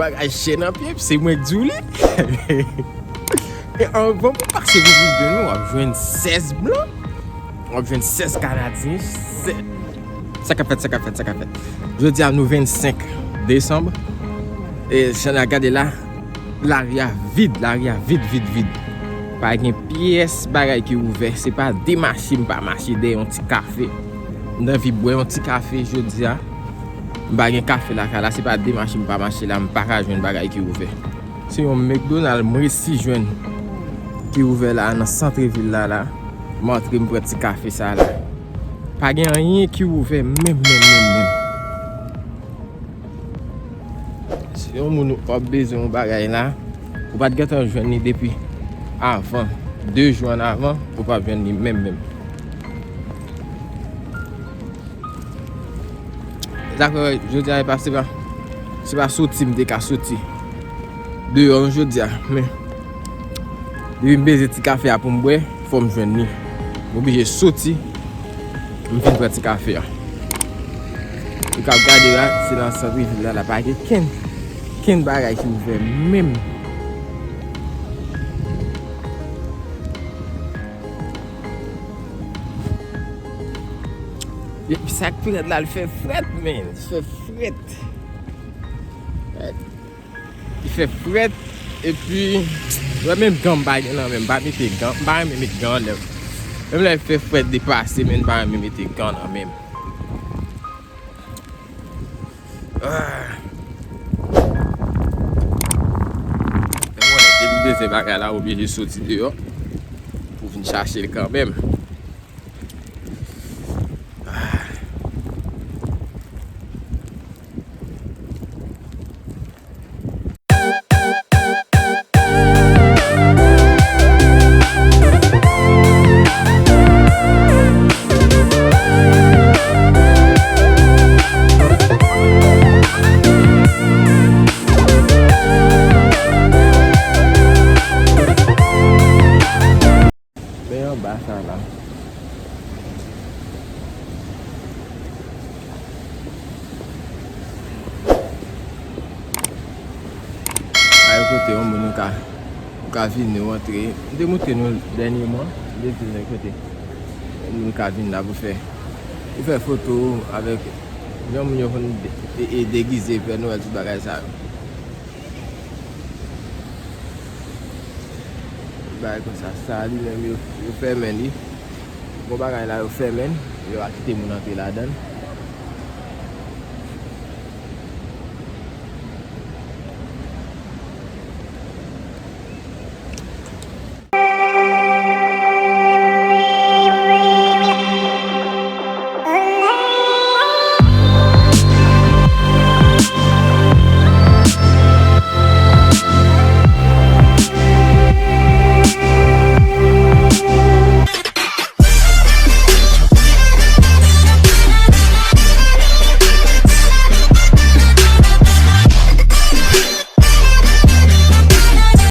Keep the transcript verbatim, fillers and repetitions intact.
Bagay chè nan pye, se mwen k di w li. E anvan pou pase pou Vilden, w ap jwenn sèz blan, w ap jwenn sèz kanadyen, sèz. Sa k ap fèt, sa k ap fèt, sa k ap fèt. Jodi a nou vennsenk desanm. E jan n ap gade la, lari a vid, lari a vid, vid, vid. Pa gen pyès bagay ki ouvè. Se pa de mache m pa mache dèyè yon ti kafe. M t anvi bwè yon ti kafe jodi a. M pa gen kafe lakay la, se pa de mache m pa mache la, m pa ka jwenn bagay ki ouvè. Se yon McDonald m resi jwenn ki ouvè la nan sant vil la la. M antre m pran ti kafe sa la. Pa gen anyen ki ouvè menm, menm, menm, menm. Si yon moun w ap bezwen yon bagay la, ou pa t gentan jwenn li depi avan, de jou ann avan, ou p ap jwenn li menm, menm. Sa fè jodi a e pa, se pa, se pa soti m te ka soti deyò jodi a, men depi m bezwen ti kafe a pou m bwè, fò m jwenn li. M oblije soti, m vin pran ti kafe a. Ou ka gade la, se nan sant vil la, la pa gen kenn, kenn bagay ki ouvè menm. Epi sa k pi rèd la, l fè frèt, men, l fè frèt. Li fè frèt, epi, wè, menm gan m pa gen nan men m, m pa mete gan, m pa renmen met gan nan men m. Menm lè l fè frèt depase, men m pa renmen mete gan nan men m. Ah. Mwen, depi m bezwen bagay la, oblije soti deyò pou vin chache l kanmenm. Ah. Men anba sa la. A yon kote yon moun ou ka, ou ka vini, ou antre. M te montre nou dènyèman, m te di nou kote yon moun ka vin la pou fè, pou fè foto avèk yon moun yo konn de-, e, e degize Pè Nwèl, tout bagay sa yo. Bagay konsa, sa li menm yo, yo fèmen li. Bon bagay la yo fèmen l, yo pa kite moun antre ladan l.